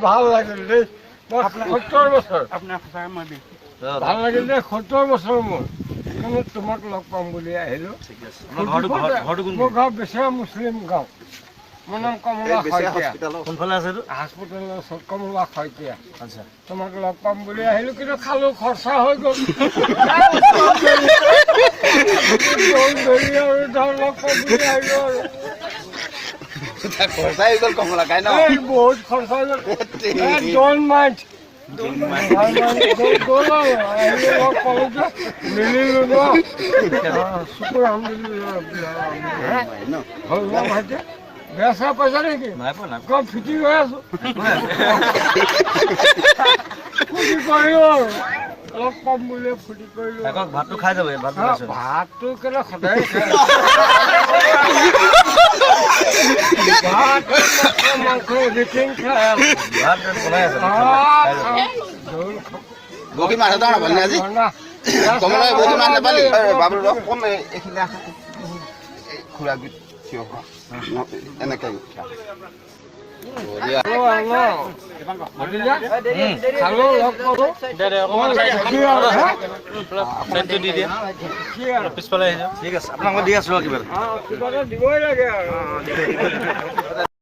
ভাল লাগিল দেই। মই 70 বছৰ। আপোনাৰ সঁচাকৈ মই বিশেষ ভাল লাগিল দেই। 70 বছৰ মোৰ। সেইকাৰণে তোমাক লগ পাম বুলি আহিলোঁ। ঠিক আছে। আপোনাৰ ঘৰটো কোন মোৰ ঘৰ বেচেৰা মুছলিম গাঁও। মোৰ নাম কমলা শইকীয়া। কোনফালে আছে এইটো? হাস্পিটেলৰ ওচৰত, কমলা শইকীয়া। আচ্ছা। তোমাক লগ পাম বুলি আহিলোঁ, কিন্তু খালোঁ, খৰচা হৈ গ'ল। ধৰি আৰু ধৰ লগ পাম বুলি আহিলোঁ আৰু। খৰচা হৈ গ'ল কমলা কাই ন? এই বহুত খৰচা হৈ গ'ল। Don't mind. গ'ল আৰু, আহিলোঁ, লগ পালোঁ যে, মিলিলোঁ ন। শুকুৰ আলহামদুলিল্লাহ। ন। হ'ল ন ভাইটি? বেয়া চেয়া পাইছা নেকি? নাই পোৱা, নাই। কম ফিটিং হৈ আছো। ফূৰ্তি কৰিলোঁ আৰু, লগ পাম বুলি ফূৰ্তি কৰিলোঁ। থাকক, ভাতটো খাই যাব, ভাতটো খাইছোঁ। ভাতটো কেলে সদায় খাই। ভাত, মাংস, এভৰিথিং খাই আছো। ভাত বনাই আছে, খাই যাব। জোল খাব। বৰশী মাছ এটা নাপালি আজি? কমলা, বৰশী মাছ নাপালি? বাবুল, কম এইখিনি খুৰা থিয় হোৱা, এনেকে উঠা। খালো, লগ পালো। চাইডটো দি দিয়া, পিছফালে আহি যাওক। ঠিক আছে, আপোনাক মই দি আছোঁ কিবা। কিবা এটা দিবই লাগে আৰু।